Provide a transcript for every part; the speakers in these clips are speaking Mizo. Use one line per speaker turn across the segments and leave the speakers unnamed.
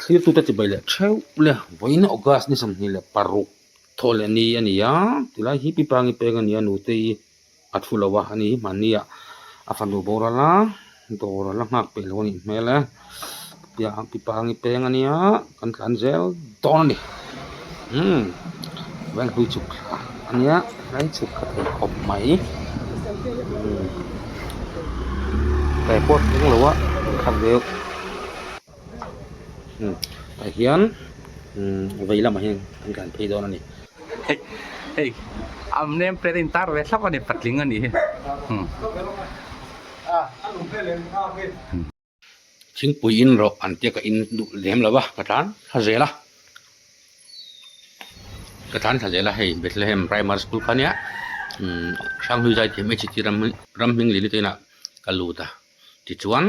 Thlirtute chibai leh theuh le vawiin August ni 26 thawh leh ni a ni a, tilai hi Pipangi peng a ni a, nutei a thu lo a, a ni mahni ah a fanu boral a, dawr a la nghak peih lo a nih hmel e, Pipangi peng a nia kan tlan zel dawn a ni, umm Venghlui chhuk thla a nia tlai chhuk thla thei khawp mai umm tlai pawh a thleng lo a thlak deuh. Tah hian vei lamah hian an tlan phei dawn a ni.
Hei hei a name plate a intar ve thlap a ni patling a nih hi.
Thingpui in rawh an tia ka in duh lem lo va ka tlan thla zel a ka tlan thla zel a hei Bethlehem Primary School kha nia Hranghlui Zaithiam HT ram hming leh ni te inah ka lut a. Tichuan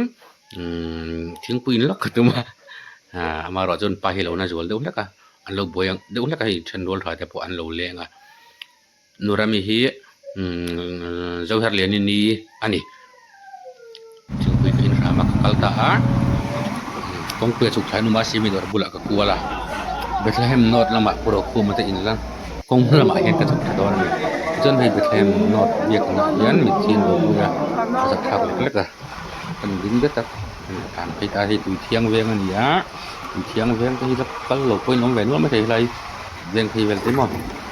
thingpui in lawk ka tum a amaherawh chuan pa hi a lo na zual deuh hlek a an lo buai ang deuh hlek a hei then rual tha te pawh an lo leng a Nurami hi Zoherliani ni a ni thingpui ka in hram a ka kal ta a kawngpui a chhuk thlai numa simi dawr bulah ka kual a Bethlehem North lamah Pu Rokhuma te in la kawng lamah hian ka chhuk thla dawn a ni tichuan hei Bethlehem North biaknaah hian mitthi an lo vui a a zahthlak lek lek a kan ding det a tlan phei ta hei tui thiang veng a ni a tui thiang veng te hi la kal lo pawhin awm ve nual maithei helai veng phei vel te maw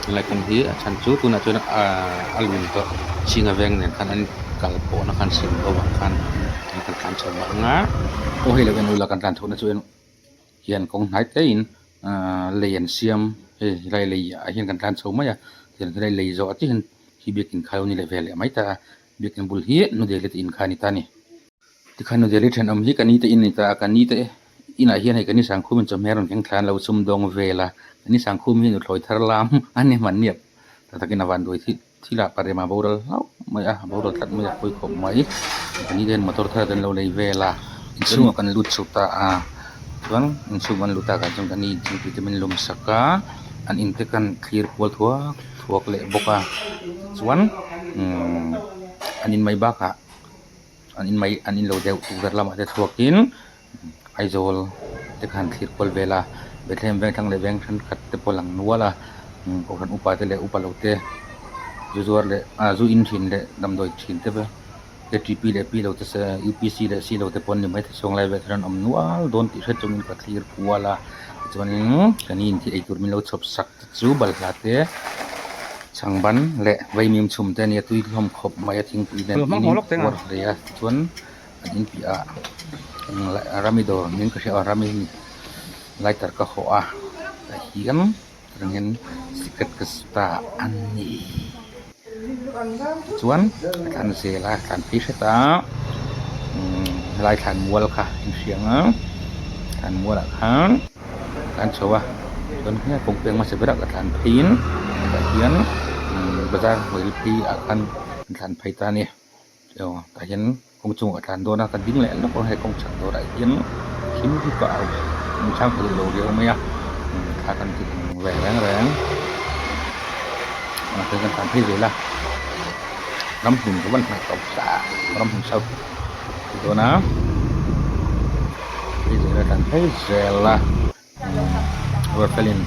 helai kawng hi a chhan chu tunah chuan ahh a lun tawh chhinga veng nen khan an kal pawhna khan sim bo ang khan kan tlan chho mah ang a aw hei lo en ula kan tlan chhohna chu en. Hian kawng hnai te in ahh lei an siam hei helai lei ah hian kan tlan chho mai a tiang helai lei zawh ah chiah hian khi biakin kha alo ni leh ve leh mai ta a biakin bul hi nu Delhi te in kha a ni ta a ni tikhan nu Delhi thenawm hi ka ni te in a ni ta a ka ni te inah hian hei ka ni Sangkhum in chawhmeh a rawn keng thla an lo chhum dawng vel a ka ni Sangkhum hi nuthlawi thar lam a ni hman niap tak takin a van duai thih thil ah parema a boral hlauh mai a a boral tlat mai a pawi khawp mai ni te hian motor thar te an lo lei vel a inchhungah kan lut chho ta a chuan inchhung kan lut takah chuan kan ni thingpui te min lum sak a an in te khan thlir kual thuak thuak leh bawk a chuan umm an in mai bakah an in mai an in lo deuh tukverh lamah te chhuakin Aizawl te khan thlir kual vel a Bethlehem veng thlang leh veng thenkhat te pawh a lang nual a kohhran upa te leh upa lo te zu zuar leh ah zu in thin leh damdawi thin te K T P leh P lo te se U P C leh C lo te pawh an ni maithei chhung lai vel hian an awm nual dawn tih hriat chungin ka thlir kual a tichuanin ka ni in thil eitur min lo chhawp sak te chu balhla te chhang ban leh vaimim chhum te a nia tui hlawm khawp mai a thingpui nen in uar hle a tichuan. An in piah ah rami dawr niin ka hria a rami lighter ka hawh a tah hian chuangin sikret ka su ta a ni tichuan ka thlan zel a thlan phei hret a umm helai thlan mual kha in hria ang a thlan mual ah khan kan chho a chuan helai kawng peng hmasa berah ka thlan pheiin tah hian bazar hnuai phei ah khan an thlan phei ta a ni. Aw tah hian kawng chungah tlan dawn a ka ding leh lawk a hei kawng chhak dawrah hian thil hi ka au in chhang thei lo riau mai a thla kan ti ang ve reng reng ah kan tlan phei zel a ramhlun ka van hnaih tawp ta ramhlun south ti dawn a phei zel a tlan phei zel a ruatfelin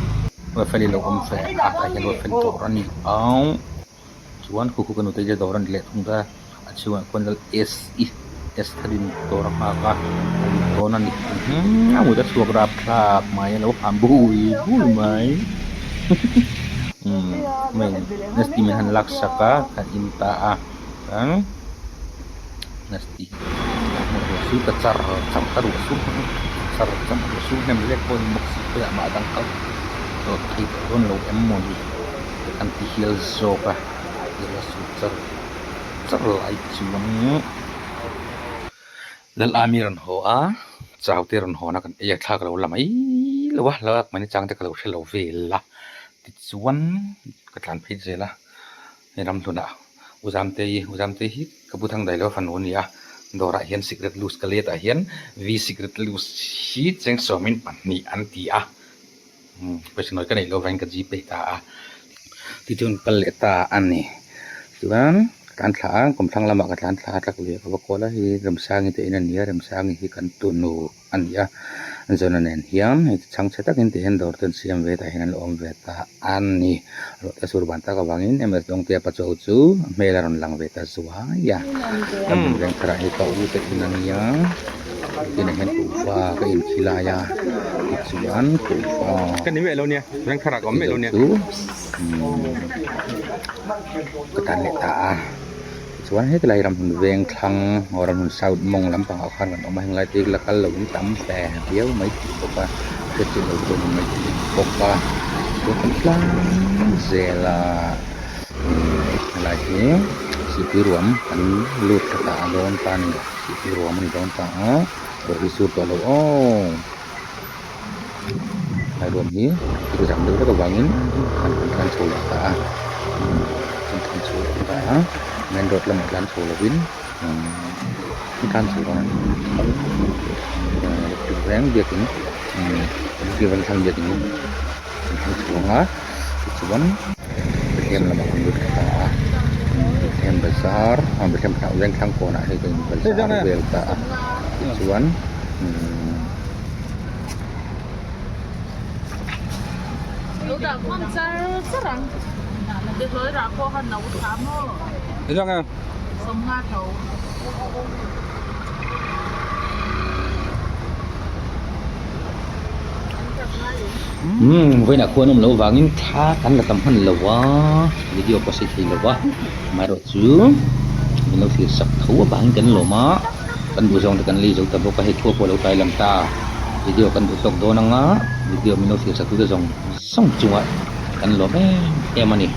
ruatfeli lo awm ve a tah hian ruatfeli dawr a ni ang. Chuan khu khu ka nute hi dawr a ni leh thung ta a chhungah khuan lal S i S tharin dawr a nghak a a lut dawn a ni a mut a chhuak rap thlak mai a lo ham bui bui mai umm hei nasti min han lak sak a kan in ta a chuan nasti ruah sur ta char char ta ruah sur char char ruah sur hnem lek pawh a ni bawk si khawiah mah a dang kal tawh thei tawh dawn lo em mawni. An ti hial zawk a ila su char char lai chuan lal ami rawn haw a chau te rawn hawn a kan ei a thla ka lo la mai lo a la lak mai nachang te ka lo hre lo vel a tichuan ka tlan phei zel a hei ramhlunah u Zamtei u Zamtei hi ka bu thang daih lo a fanu a ni a dawrah hian sikret loose ka let ah hian v sikret loose hi cheng sawmin pahnih an ti a. Pawisa nawi ka neih loh vangin ka gpay ta a tichuan kal leh ta a ni chuan. tlan thla a kawmthlang lamah ka tlan thla a tlak lui ah ka va kual a hei Remsangi te in a ni a Remsangi hi kan tunu a ni a Johna nen hian hei chhangchhe takin ti hian dawr te an siam ve tah hian an lo awm ve ta a ni ruah te a sur ban tak avangin ms Dawngtea Pachuau chu a hmel a rawn lang ve ta zuai a kan hmun veng tharah hi ka u te in a nia tunah hian kuhva ka inthi lai a tichuan kuhva
Ka ni miah lo nia veng tharah ka awm miah lo nia
chu ka tan leh ta a. Chuan hetilai ramhmun veng thlang aw ramhmun south mawng lampangah khan kan awm a henglai te hi la kal loin tam hle viau mai thei bawk a hriat chiah lo pawh ni mai thei bawk a chuan kan tlang zel a umm helai hi sihpui ruam kan lut thla ta a dawn ta a ni sihpui ruam a ni dawn ta a ruah hi sur tawh lo aw helai ruam hi thil zam deuh hlek avangin kan tlan chho leh ta a kan tlan chho leh ta a main road lamah tlan chho lovin umm tlan chho dawn a ni reng biakin umm biakin kan thleng chho ang a tichuan Bethlehem lamah kan lut leh ta a Bethlehem bazar ah Bethlehem vengthlang kawnah hei kan bazar vel ta a tichuan umm. Umm vawiinah khuan awm loh vangin thla kan la tam hman lo a video pawh sei thei lo va amaherawhchu min lo thlir sak tho avangin kan lawm a kan duh zawng te kan lei zo ta bawk a hei khua pawh a lo tlai lang ta video kan duh tawk dawn anga video min lo thlir sak tute zawng zawng chungah kan lawm em em a ni.